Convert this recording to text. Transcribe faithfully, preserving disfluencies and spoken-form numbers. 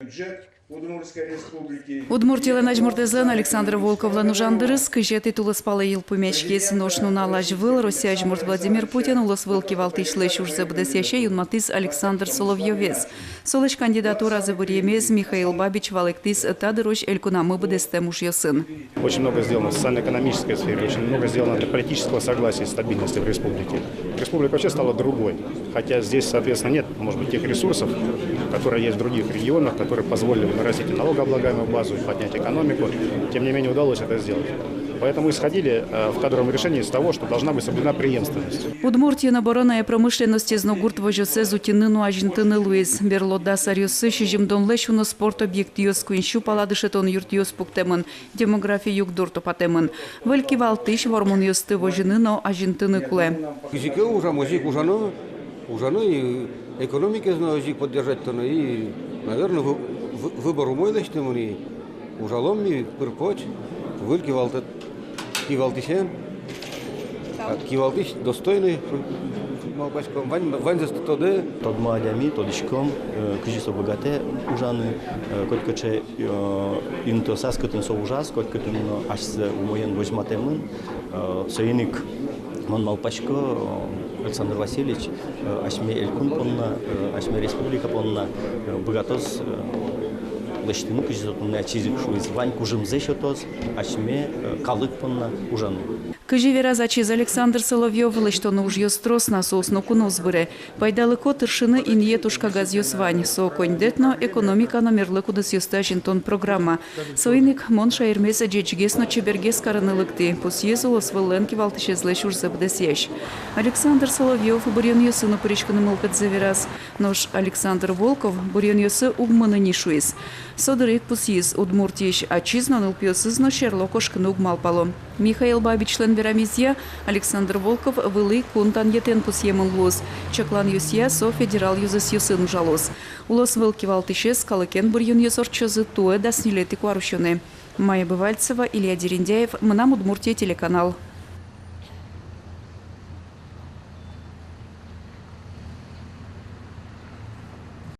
Бюджет Удмуртской Республики. Удмуртилэн азьмуртэзлэн Александр Волковлэн ужан дырыз кызетӥ тулыспалэ йылпумъяськиз. Нош нуналлэсь выль Россия азьмурт Владимир Путин улосвыл кивалтӥсьлэсь ужзэ быдэсъясе юнматӥз Александр Соловьёвез. Солэсь кандидатуразэ быръемез Михаил Бабич валэктӥз та дырозь элькунамы быдэстэм ужъёсын. Очень много сделано в социально-экономической сфере, очень много сделано для политического согласия и стабильности в республике. Республика вообще стала другой, хотя здесь, соответственно, нет, может быть, тех ресурсов, которые есть в других регионах, которые позволили бы нарастить и налогооблагаемую базу, и поднять экономику. Тем не менее, удалось это сделать. Поэтому исходили, э, в кадровом решении из того, что должна быть соблюдена преемственность. Удмуртиын оборонная промышленностез но гурт возёсэз утьыны но азинтыны луиз. Берло дас аръёсы сизьымдонлэсь уно спорт объектъёс, куинь сю пала дышетон юртъёс пуктэмын, демографи югдур тупатэмын. Выль кивалтӥсь вормонъёсты возьыны но азинтыны кулэ. Кызьы ке ужам, озьы ик ужано, ужано и экономикаез но озьы ик поддержать кароно, и, наверно, вы-, вы-, выбор умой лэсьтэмын, и ужалом ми пыр-поч выль кивалты-, кивалтӥсен. А кивалтӥсь достойный, малпаськом, вань, ваньзэс тодэ. Тодмо адями, тодӥськом, э, кызьы со быгатэ ужаны, э, котькыӵе, э, интыосаз, кытын со ужаз, котькытын но асьсэ умоен возьматэмын, э, соин ик мон малпасько, э, Александр Васильевич, э, асьме элькун понна, э, асьме республика понна, э, быгатоз, э, лэсьтыны, кызьы со туннэ ачиз ик шуиз, вань кужымзэ сётоз асьме, э, калык понна ужаны. Кызьы вераз ачиз Александр Соловьёв, лэсьтоно ужъёс трос на, соос но куноос быре. Пайдалыко тыршыны инъет уж кагазъёс вань, со коньдэт но, экономика но мерлыко удысъёсты азинтон программа. Соин ик мон шаермес ӟечгес но чебергес карыны лыктӥ, пусйиз улосвыллэн кивалтӥсезлэсь ужзэ быдэсъясь. Александр Соловьёв быръёнъёсы но пыриськыны мылкыдзэ вераз. Нош Александр Волков быръёнъёсы уг мыны ни шуиз. Со дыре ик пусйиз, Удмуртиысь ачиз но, нылпиосыз но серло кошкыны уг малпало. Михаил Бабичлэн верамезъя, Александр Волков вылӥ кун танъетэн пусъемын луоз. Чакланъёсъя, со федерал ёзэсъёсын ужалоз. Улосвыл кивалтӥсез калыкен быръёнъёс ортчозы туэ, дас ньылетӥ куарусёнэ. Майя Бывальцева, Илья Дерендяев, «Мынам Удмуртие» телеканал.